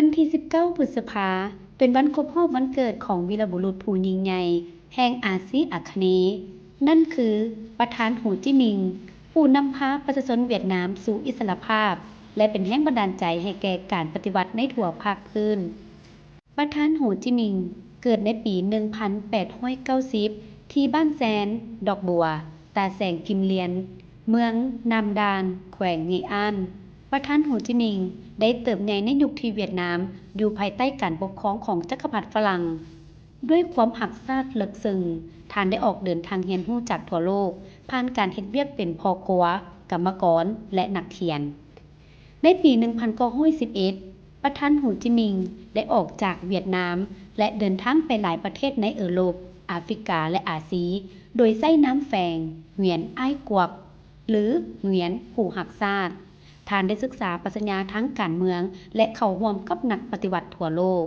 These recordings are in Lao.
ວັນທີສິບເກົ້າ ພຶດສະພາ ເປັນວັນຄົບຮອບວັນເກີດຂອງວີລະບຸລຸດຜູ້ຍິ່ງໃຫຍ່ແຫ່ງອາຊີອາຄະເນ, ນັ້ນຄືປະທານໂຮຈິມິງ, ຜູ້ນຳພາປະຊາຊົນຫວຽດນາມສູ່ອິດສະຫຼະພາບ ແລະ ເປັນແຮງບັນດານໃຈໃຫ້ແກ່ການປະຕິວັດໃນທົ່ວພາກພື້ນ. ປະທານໂຮຈິມິງເກີດໃນປີໜຶ່ງພັນແປດຮ້ອຍເກົ້າສິບ ທີ່ບ້ານແຊນດອກບົວ, ຕາແສງກິມລຽນ, ເມືອງນາມດານ, ແຂວງເງອານ. ປະທານໂຮຈິມິງໄດ້ເຕີບໃຫຍ່ໃນຍຸກທີ່ຫວຽດນາມຢູ່ພາຍໃຕ້ການປົກຄອງຂອງຈັກກະພັດຝຣັ່ງ. ດ້ວຍຄວາມຮັກຊາດເລິກເຊິ່ງ, ທ່ານໄດ້ອອກເດີນທາງຮຽນຮູ້ຈາກທົ່ວໂລກ, ຜ່ານການເຮັດວຽກເປັນພໍ່ຄົວ, ກຳມະກອນ ແລະ ນັກຂຽນ. ໃນປີໜຶ່ງພັນເກົ້າຮ້ອຍສິບເອັດ ປະທານໂຮຈິມິງໄດ້ອອກຈາກຫວຽດນາມ ແລະ ເດີນທາງໄປຫຼາຍປະເທດໃນເອີຣົບ, ອາຟຣິກາ ແລະ ອາຊີ ໂດຍໃຊ້ນາມແຝງ ຫງວຽນອ້າຍກວັກ ຫຼື ຫງວຽນຜູ້ຮັກຊາດ. ທ່ານໄດ້ສຶກສາປັດຊະຍາທາງການເມືອງ ແລະ ເຂົ້າຮ່ວມກັບນັກປະຕິວັດທົ່ວໂລກ.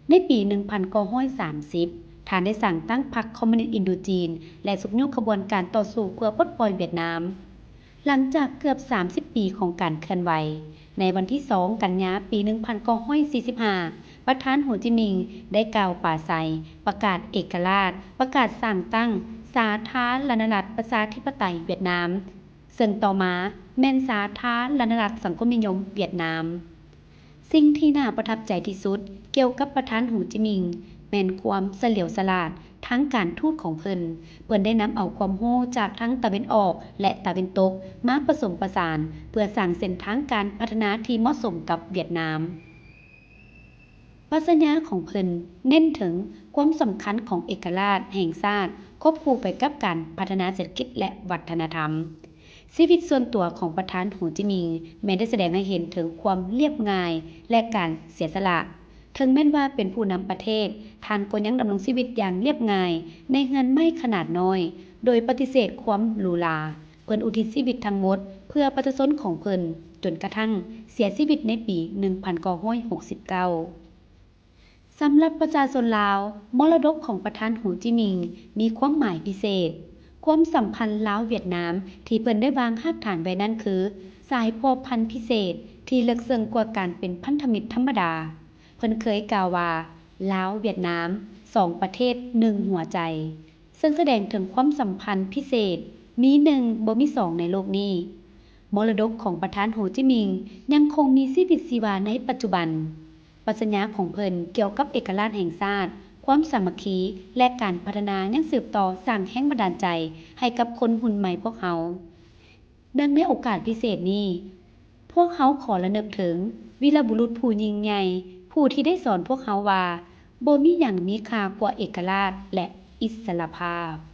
ໃນປີໜຶ່ງພັນເກົ້າຮ້ອຍສາມສິບ ທ່ານໄດ້ສ້າງຕັ້ງພັກຄອມມູນິດອິນໂດຈີນ ແລະ ຊຸກຍູ້ຂະບວນການຕໍ່ສູ້ເພື່ອປົດປ່ອຍຫວຽດນາມ. ຫຼັງຈາກເກືອບສາມສິບປີຂອງການເຄື່ອນໄຫວ, ໃນວັນທີສອງ ກັນຍາ ປີໜຶ່ງພັນເກົ້າຮ້ອຍສີ່ສິບຫ້າ ປະທານໂຮຈິມິງໄດ້ກ່າວປາໄສປະກາດເອກະລາດ, ປະກາດສ້າງຕັ້ງສາທາລະນະລັດປະຊາທິປະໄຕຫວຽດນາມ, ເຊິ່ງຕໍ່ມາແມ່ນສາທາລະນະລັດສັງຄົມນິຍົມຫວຽດນາມ. ສິ່ງທີ່ໜ້າປະທັບໃຈທີ່ສຸດກ່ຽວກັບປະທານໂຮຈິມິງ ແມ່ນຄວາມສະຫຼຽວສະຫຼາດທາງການທູດຂອງເພິ່ນ. ເພິ່ນໄດ້ນຳເອົາຄວາມຮູ້ຈາກທັງຕາເວັນອອກ ແລະ ຕາເວັນຕົກມາປະສົມປະສານ ເພື່ອສ້າງເສັ້ນທາງການພັດທະນາທີ່ເໝາະສົມກັບຫວຽດນາມ. ປັດຊະຍາຂອງເພິ່ນເນັ້ນເຖິງຄວາມສຳຄັນຂອງເອກະລາດແຫ່ງຊາດ ຄວບຄູ່ໄປກັບການພັດທະນາເສດຖະກິດ ແລະ ວັດທະນະທຳ. ຊີວິດສ່ວນຕົວຂອງປະທານໂຮຈິມິງແມ່ນໄດ້ສະແດງໃຫ້ເຫັນເຖິງຄວາມລຽບງ່າຍ ແລະ ການເສຍສະຫຼະ. ເຖິງແມ່ນວ່າເປັນຜູ້ນຳປະເທດ, ທ່ານກໍຍັງດຳລົງຊີວິດຢ່າງລຽບງ່າຍໃນເຮືອນໄມ້ຂະໜາດນ້ອຍ, ໂດຍປະຕິເສດຄວາມຫຼູຫຼາ. ເພິ່ນອຸທິດຊີວິດທັງໝົດເພື່ອປະຊາຊົນຂອງເພິ່ນ, ຈົນກະທັ້ງເສຍຊີວິດໃນປີໜຶ່ງພັນເກົ້າຮ້ອຍຫົກສິບເກົ້າ. ສຳລັບປະຊາຊົນລາວ, ມໍລະດົກຂອງປະທານໂຮຈິມິງມີຄວາມໝາຍພິເສດ. ຄວາມສຳພັນລາວຫວຽດນາມທີ່ເພິ່ນໄດ້ວາງຮາກຖານໄວ້ນັ້ນຄື ສາຍພົວພັນພິເສດທີ່ເລິກເຊິ່ງກວ່າການເປັນພັນທະມິດທຳມະດາ. ເພິ່ນເຄີຍກ່າວວ່າ ລາວຫວຽດນາມ ສອງປະເທດ ໜຶ່ງຫົວໃຈ. ເຊິ່ງສະແດງເຖິງຄວາມສຳພັນພິເສດ ມີໜຶ່ງບໍ່ມີສອງໃນໂລກນີ້. ມໍລະດົກຂອງປະທານໂຮຈິມິງຍັງຄົງມີຊີວິດຊີວາໃນປັດຈຸບັນ. ປັດຊະຍາຂອງເພິ່ນກ່ຽວກັບເອກະລາດແຫ່ງຊາດ, ຄວາມສາມັກຄີ ແລະ ການພັດທະນາຍັງສືບຕໍ່ສ້າງແຮງບັນດານໃຈໃຫ້ກັບຄົນຮຸ່ນໃໝ່ພວກເຮົາ. ເນື່ອງໃນໂອກາດພິເສດນີ້, ພວກເຮົາຂໍລະນຶກເຖິງວີລະບຸລຸດຜູ້ຍິ່ງໃຫຍ່ ຜູ້ທີ່ໄດ້ສອນພວກເຮົາວ່າ ບໍ່ມີຫຍັງມີຄ່າກວ່າເອກະລາດ ແລະ ອິດສະຫຼະພາບ.